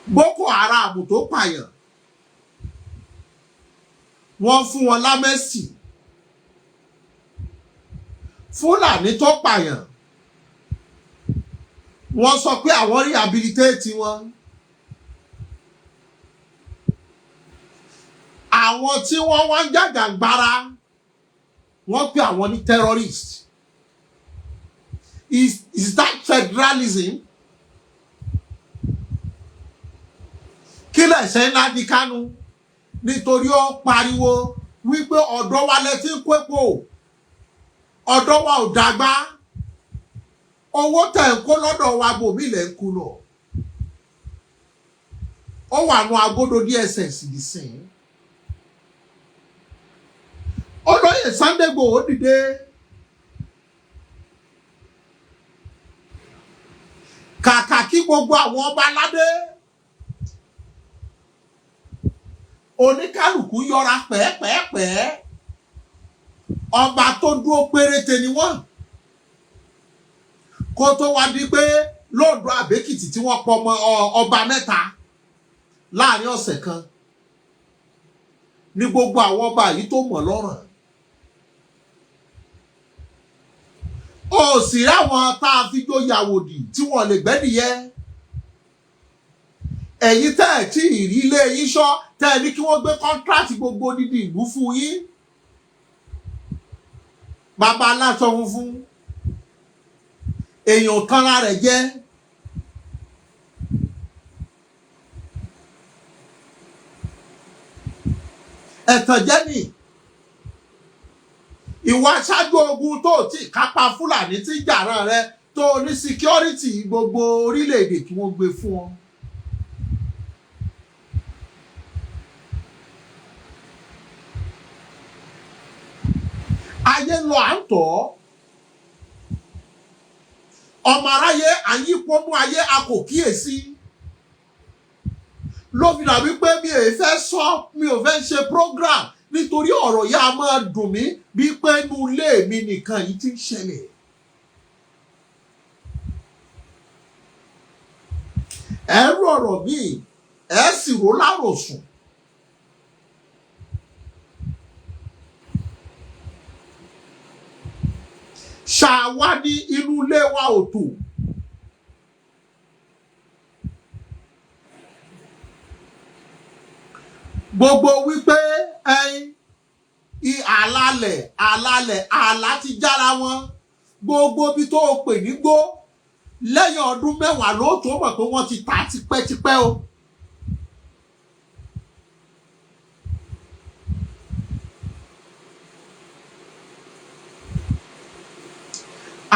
Boko Haram tó pààyàn, wọ́n fún wọn l'amnesty. Fúlàní tó pààyàn, wọ́n sọ pé àwọn rehabilitate wọn. Àwọn tí wọ́n wá ń jàjàgbara, wọ́n pè àwọn ní terrorist. Is that federalism? Kí lẹ̀ṣẹ̀ Nnamdi Kanu? Nítorí ó pariwo wípé ọ̀dọ́ wa lẹ ti ń kó epo. Ọ̀dọ́ wa ò dàgbà. Owó tẹ̀ ń kó lọ́dọ̀ wa, bòmí lẹ̀ ń kú lọ. Ó wà nù agodo DSS nísìnyí. Olóyè Sunday Igboho dìde. Kàkà kí gbogbo àwọn ọba aládé, oníkálukú yọra pẹ́ẹ́pẹ́ẹ́pẹ́. Ọba tó dúró péréte ni wọ́n, kó tó wá di pé lóòdù àbẹ́kìtì tí wọ́n pọ̀ mọ́ ọba mẹ́ta láàrin ọ̀sẹ̀ kan ní gbogbo àwọn ọba yìí tó mọ̀ lọ́rùn. Ó sì ráwọn tá a fi jó yàwòdì tí wọ́n lè gbẹ́dìyẹ. Ẹ̀yin tẹ́ ẹ̀ tí ì rí ilé yín ṣọ́, tẹ́ ẹ ní kí wọ́n gbé contract gbogbo odidi ìlú fún yín. Bàbá aláṣọ funfun, èèyàn tanra rẹ̀ jẹ́. Ẹ̀tàn jẹ́ nì. Ìwà aṣáájú ogun tó ti kápá Fúlàní tí jàrán rẹ, tó ní security gbogbo orílẹ̀-èdè kí wọ́n gbé fún ọ. Ayé ń lọ, à ń tọ́ ọmọ aráyé, à ń yípo mú ayé, a kò kíyèsí. Ló fi dàbí pé mi ò fẹ́ sọ, mi ò fẹ́ ṣe program, nítorí ọ̀rọ̀ yìí a máa dùn mí bí pé inú ilé mi nìkan yìí ti ń ṣẹlẹ̀. Ẹ rú ọ̀rọ̀ míì, ẹ sì rò láròsùn. Ṣàwa ní inú ilé wa ò tò. Gbogbo wípé ẹyin àlàlẹ̀ àlàlẹ̀ àlà ti jára wọn. Gbogbo ibi tó o pè ní gbó, lẹ́yìn ọdún 10 ló tó mọ̀ pé wọ́n ti tà á tipẹ́tipẹ́ o.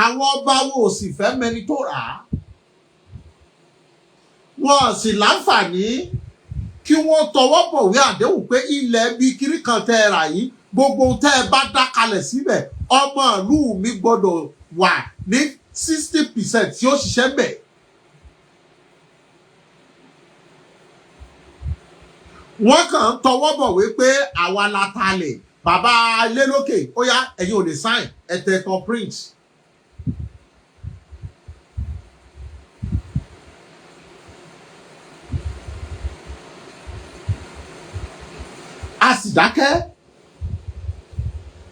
Àwọn ọba wo ò sì fẹ́ mẹni tó rà á. Wọn ò sì láǹfààní kí wọ́n tọwọ́ bọ̀wé àdéhùn pé ilẹ̀ bíi kiri kan tẹ́ ẹ rà yìí, gbogbo ohun tẹ́ ẹ bá dá kalẹ̀ síbẹ̀, ọmọ ìlú mi gbọ́dọ̀ wà ní 60% tí ó ṣiṣẹ́ bẹ̀. Wọ́n kàn ń tọwọ́ bọ̀wé pé àwa la talẹ̀, bàbá ilé lókè, ó yá, ẹ̀yin ò lè sign, ẹ tẹ tán print. A sì dákẹ́,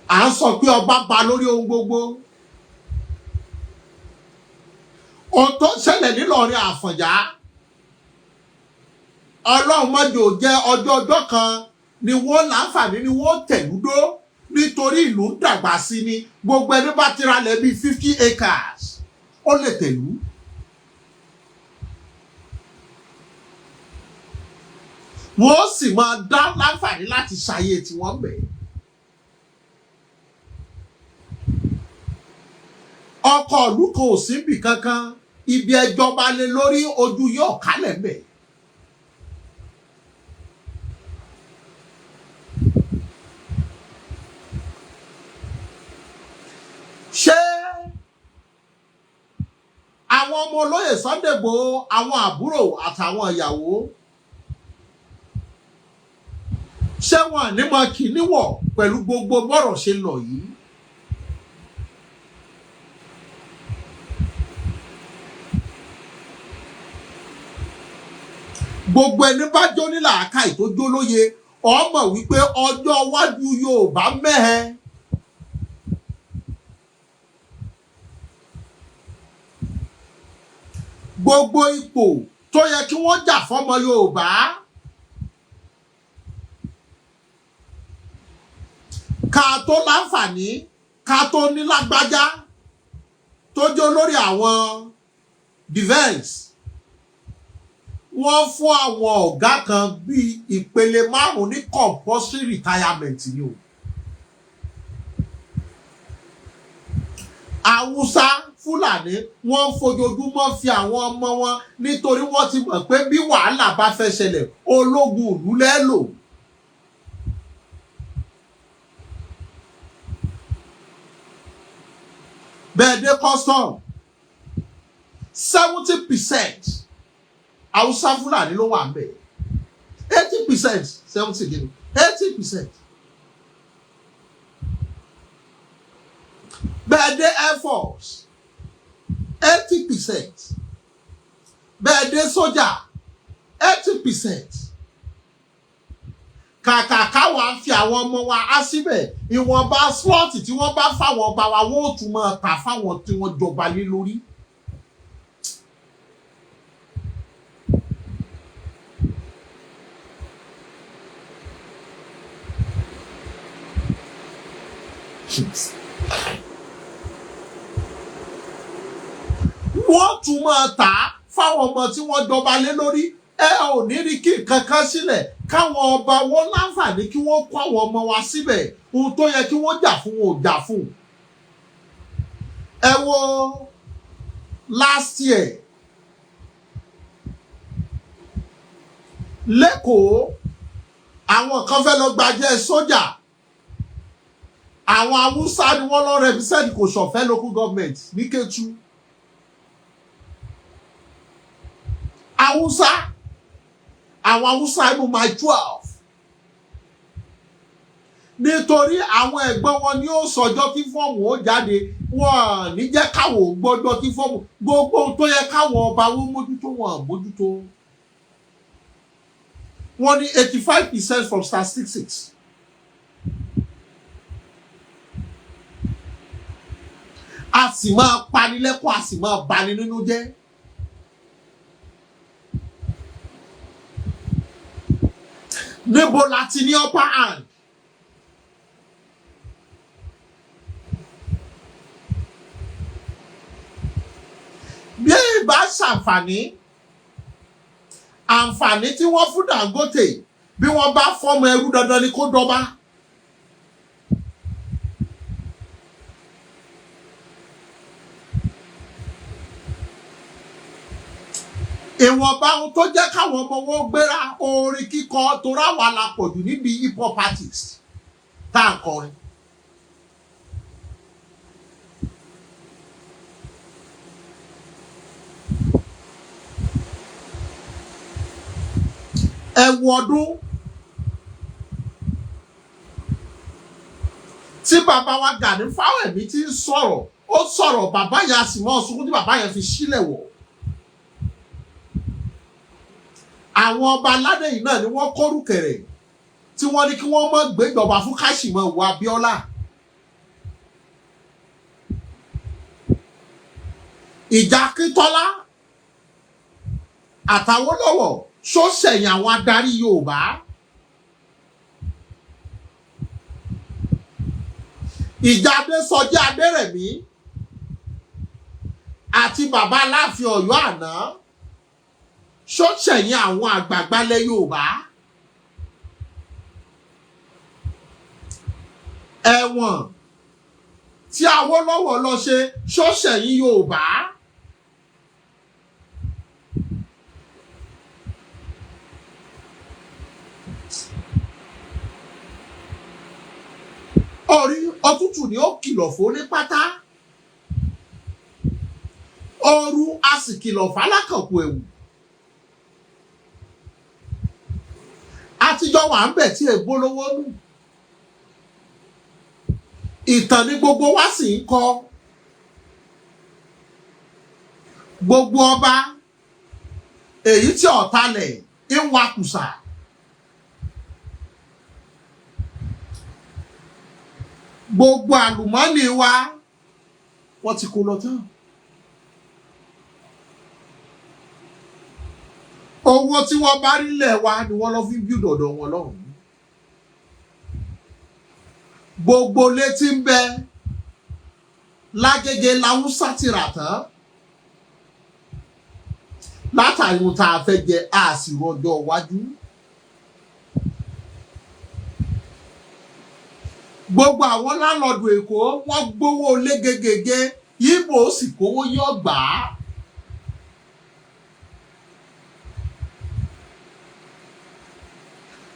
à ń sọ pé ọba ba lórí ohun gbogbo. Ohun tó ṣẹlẹ̀ nílọrin Àfọ̀njá, Ọlọ́run mọ́jọ jẹ́ ọjọ́ ọjọ́ kan ni wọ́n láǹfààní ni wọ́n tẹ̀lúdó, nítorí ìlú ń dàgbà sí ni. Gbogbo ẹni bá tira lẹ̀ bíi 50 acres, ó lè tẹ̀lú. Wọ́n sì máa dá láǹfààní láti ṣayé tí wọ́n bẹ̀. Ọkọ̀ ìlú kan ò síbì kankan, ibi ẹjọ́ bá lé lórí ojú yóò kálẹ̀ bẹ̀. Ṣé àwọn ọmọ olóyè Sunday Igboho, àwọn àbúrò àtàwọn ìyàwó, ṣé wọn ní mọ kì í níwọ̀ pẹ̀lú gbogbo bọ́rọ̀ ṣe lọ yìí? Gbogbo ẹni bá jó ní làákàyè, tó jó lóye, ọmọ wípé ọjọ́ iwájú Yorùbá mẹ́hẹ. Gbogbo ipò tó yẹ kí wọ́n jà fọ́mọ Yorùbá, ká tó láǹfààní, ká tó ní lágbájá tó jẹ́ olórí àwọn defence, wọ́n fún àwọn ọ̀gá kan bíi ìpele márùn-ún ní compulsory retirement ni o. Haúsá, Fúlàní, wọ́n ń fojoojúmọ́ fi àwọn ọmọ wọn nítorí wọ́n ti mọ̀ pé bí wàhálà bá fẹ́ ṣẹlẹ̀, ológun ìlú lẹ́lò. Bẹ́ẹ̀ dé custom, 70% Haúsá, Fúlàní ló wà ń bẹ̀. 80%, 70 gidi, 80%. Bẹ́ẹ̀ dé air force, 80%. Bẹ́ẹ̀ dé sójà, 80%. Kàkà káwa fi àwọn ọmọ wa á síbẹ̀, ìwọ̀nba slot tí wọ́n bá fáwọn ọba wa, wọ́n ò tún máa tà fáwọn tí wọ́n jọba lé lórí. Wọ́n tún máa tà á fáwọn ọmọ tí wọ́n jọba lé lórí. Ẹ ò ní rí kí nǹkan kan sílẹ̀ káwọn ọba wọn láǹfààní kí wọ́n kó àwọn ọmọ wa síbẹ̀. Ohun tó yẹ kí wọ́n jà fún, wọn ò jà fún. Ẹ wo last year l'Ékòó, àwọn kan fẹ́ lọ gbajẹ́ sójà. Àwọn Haúsá ni wọ́n lọ represent Kòsọ̀fẹ́ local government ní Kétu. Haúsá, àwọn Haúsá inú Mile 12, nítorí àwọn ẹ̀gbọ́n wọn ni ó sọjọ́ tí fọ́ọ̀mù ó jáde. Wọn ní jẹ́ káwọn ò gbọ́jọ́ tí fọ́ọ̀mù. Gbogbo ohun tó yẹ káwọn ọba wọn mójútó, wọn mójútó. Wọ́n ní 85% from statistics. A sì máa panilẹ́kún, a sì máa bani nínú jẹ́. Níbo la ti ní upper hand? Bí ìbá ṣàǹfààní, àǹfààní tí wọ́n fún Dangote, bí wọ́n bá fọ́mọ ẹrú, dandan ni kó dọ́ba. Ìwọ̀nba ohun tó jẹ́ káwọn ọmọ wọn gbéra, orin kíkọ, torí àwa la pọ̀ jù níbi hip hop artist tá à ń kọrin. Ẹ wo ọdún tí bàbá wa Gani Fáwẹ̀mí ti ń sọ̀rọ̀, ó sọ̀rọ̀, bàbá yẹn a sì mọ́ sunkún tí bàbá yẹn fi sílẹ̀ wọ̀. Àwọn ọba aládé yìí náà ni wọ́n kórùkẹ̀rẹ̀ tí wọ́n ní kí wọ́n mọ̀ gbéjọba fún Káṣímọ̀wò Abíọ́lá. Ìjà Akíntọ́lá àtàwólọ́wọ̀, ṣó ṣẹ̀yìn àwọn adarí Yorùbá? Ìjà Adésọjí Adérẹ̀mí àti bàbá Aláàfin Ọ̀yọ́ àná, ṣó ṣẹ̀yìn àwọn àgbààgbà ilẹ̀ Yorùbá? Ẹ̀wọ̀n tí Awólọ́wọ̀ lọ ṣe, ṣó ṣẹ̀yìn Yorùbá? Orí òtútù ni ó kìlọ̀ fún ní pátá, ooru a sì kìlọ̀ fálákànkù ẹ̀wù. Àtijọ́ wà ń bẹ̀ tí ègbó lówó nù. Ìtàn ni gbogbo wa sì ń kọ. Gbogbo ọba èyí tí ọ̀talẹ̀ ń wakùsà, gbogbo àlùmọ́nì wa, wọ́n ti kó lọ tán. Owó tí wọ́n bá rí lẹ̀ wa ni wọ́n lọ fi bí dọ̀dọ̀ wọn lọ́hùn-ún. Gbogbo létí ń bẹ lágége làwùsá ti rà tán látàrí ohun tá a fẹ́ jẹ, a sì rọjò iwájú. Gbogbo àwọn landlord Èkó, wọ́n gbowó lé gegege. Yíbò ó sì kówó yọ gbà á.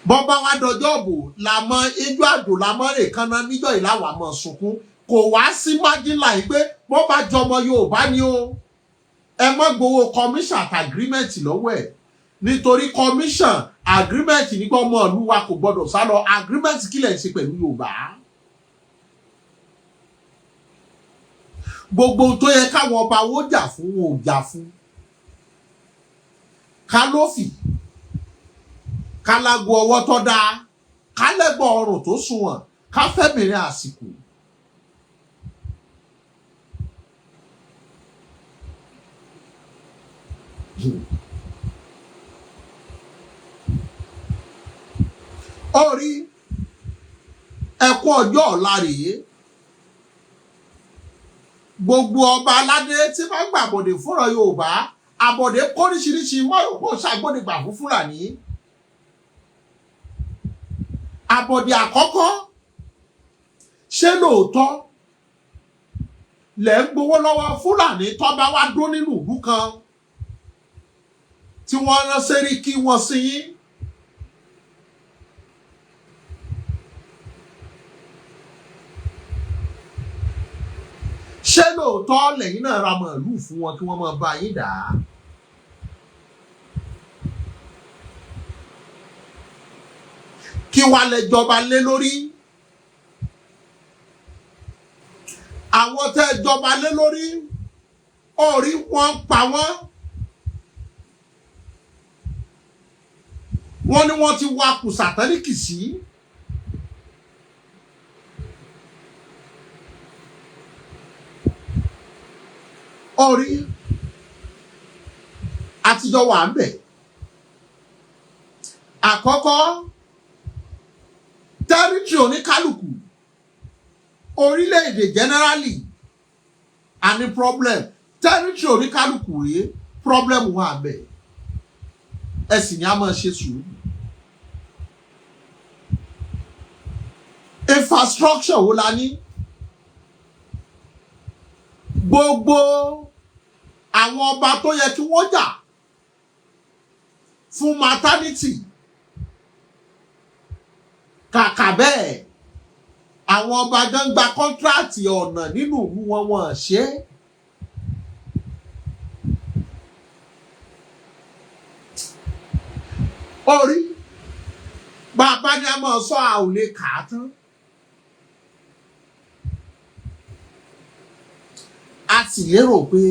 Bọ́bá wa dọjọ́ bò làmọ́ ijó àdò làmọ́ rè kanna níjọ́ ìlàwà mọ̀ sunkún. Kò wá sí májìlá yìí pé bọ́ bá jọmọ Yorùbá ni o, ẹ má gbowó commission àti agreement lọ́wọ́ ẹ̀, nítorí commission agreement nígbà ọmọ ìlú wa kò gbọdọ̀ sá lọ. Agreement kílẹ̀ ń ṣe pẹ̀lú Yorùbá? Gbogbo ohun tó yẹ káwọn ọba wo jà fún, wọn ò jà fún. Ká lófì, ká lágo ọwọ́ tó dáa, ká lẹ́gbọ̀n ọrùn tó sunwọ̀n, ká fẹ́bìnrin àsìkò. Orí ẹkún ọjọ́ ọ̀la rèé. Gbogbo ọba aládé tí wọ́n gbàbọ̀dè fúnra Yorùbá, àbọ̀dè kóríṣiríṣi mọ́rùn-ún ṣàgbọ́dẹ̀gbà fún Fúlàní. Àbọ̀dè àkọ́kọ́, ṣé lóòótọ́ lẹ̀ ń gbowó lọ́wọ́ Fúlàní tó bá wá dún nínú ìlú kan tí wọ́n rán sẹ́ríkì wọn sí yín? Ṣé lóòótọ́ lẹ́yìn náà ra màálù fún wọn kí wọ́n máa bá yín dà á? Kí wàá lẹ jọba lé lórí? Àwọn tẹ́ jọba lé lórí, orí wọn pa wọ́n. Wọ́n ní wọ́n ti wá kùsà tẹ́líkì sí. Orí àtijọ́ wà ń bẹ̀. Àkọ́kọ́, territory oníkálukú, orílẹ̀-èdè generally a ní problem. Territory oníkálukú rèé, problem wà ń bẹ̀. Ẹ sì ní a máa ṣe sùúrù. Infrastructure wo la ní? Gbogbo àwọn ọba tó yẹ kí wọ́n jà fún maternity, kàkà bẹ́ẹ̀, àwọn ọba gan gba contract ọ̀nà nínú ìlú wọn, wọ́n ṣe é. Orí bàbá ni a máa sọ, a ò lè kà á tán. A sì lérò pé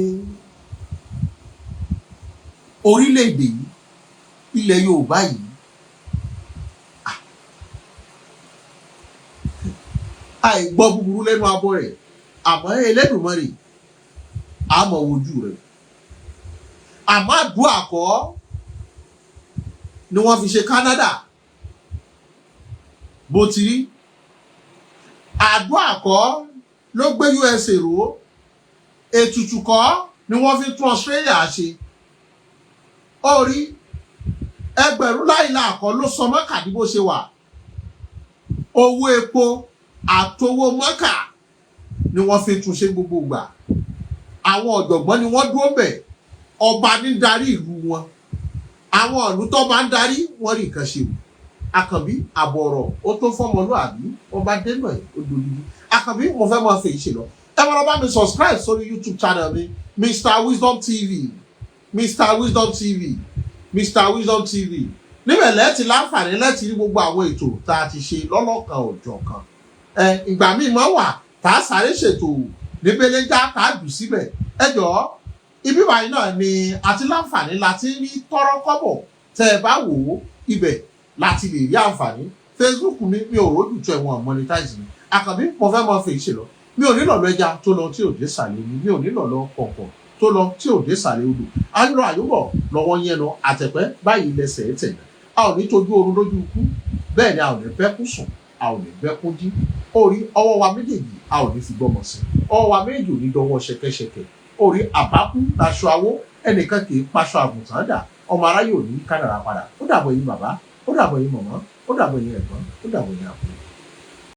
orílẹ̀-èdè yìí, ilẹ̀ Yorùbá yìí, àìgbọ́ búburú lẹ́nu abọ́ rẹ̀, àmọ́ Elédùmarè àmọ́ wojú rẹ̀. Àmọ́ àdúrà kọ́ ni wọ́n fi ṣe Canada bó ti rí. Àdúrà kọ́ ló gbé USA ró. Ètùtù kọ́ ni wọ́n fi tún Australia ṣe. Orí ẹgbẹ̀rún láìla àkọ́ ló sọ Mọ́kà ní bó ṣe wà. Owó epo àtowó Mọ́kà ni wọ́n fi tún ṣe gbogbo ìgbà. Àwọn ọ̀jọ̀gbọ́n ni wọ́n dúró bẹ̀. Ọba ní darí ìlú wọn. Àwọn ìlú tó bá ń darí wọ́n rí nǹkan ṣe o. Àkànbí, àbọ̀rọ̀ ó tó fọ́mọlúàbí, ọba dénà ẹ̀ ó dolíbi. Àkànbí, mo fẹ́ máa fèyí ṣe lọ. Ẹ máa lọ bá mi subscribe sórí YouTube channel mi, Mr Wisdom TV, Mr Wisdom TV, Mr Wisdom TV. Níbẹ̀ lẹ́ẹ̀tì láǹfààní lẹ́ẹ̀tì rí gbogbo àwọn ètò tá a ti ṣe lọ́lọ́kan òjọ̀kan. Ẹ ìgbà míì máa wà tá a sáré ṣètò níbeléjà tá a jù síbẹ̀. Ẹ jọ̀ọ́, ibi báyìí náà ni àti láǹfààní láti rí tọ́rọ́ kọ́bọ̀. Tẹ́ ẹ bá wò ó, ibẹ̀ láti lè rí àǹfààní. Facebook mi, mi ò rójú tó ẹ̀wọ̀n monetize mi. Àkànbí, mo fẹ́ máa fèyí ṣe lọ. Mi ò nílò lọ ẹja tó lọ tí ò dé sàlẹ̀ omi. Mi ò nílò lọ kọ̀ọ̀kan tó lọ tí ò dé sàlẹ̀ odò. Ayọ̀ àyùbọ̀ lọ́wọ́ yẹn lọ àtẹ̀pẹ́ báyìí lẹsẹ̀ ẹ̀ tẹ̀. A ò ní tójú oorun lójú ikú, bẹ́ẹ̀ ni a ò ní bẹ́kún sùn, a ò ní bẹ́kún jí. Orí ọwọ́ wa méjèèjì, a ò ní fi gbọ́mọ sí. Ọwọ́ wa méjèèjì ò ní dọwọ́ ṣẹ̀kẹ̀ṣẹ̀kẹ̀. Orí àbákú laṣọ awó, ẹnìkan kì í paṣọ àgùntàn dà. Ọmọ aráyé ò ní kádàrá padà. Ó dàbọ̀ yín bàbá, ó dàbọ̀ yín mọ̀mọ́, ó dàbọ̀ yín ẹ̀gbọ́n, ó dàbọ̀ yín àbúrò.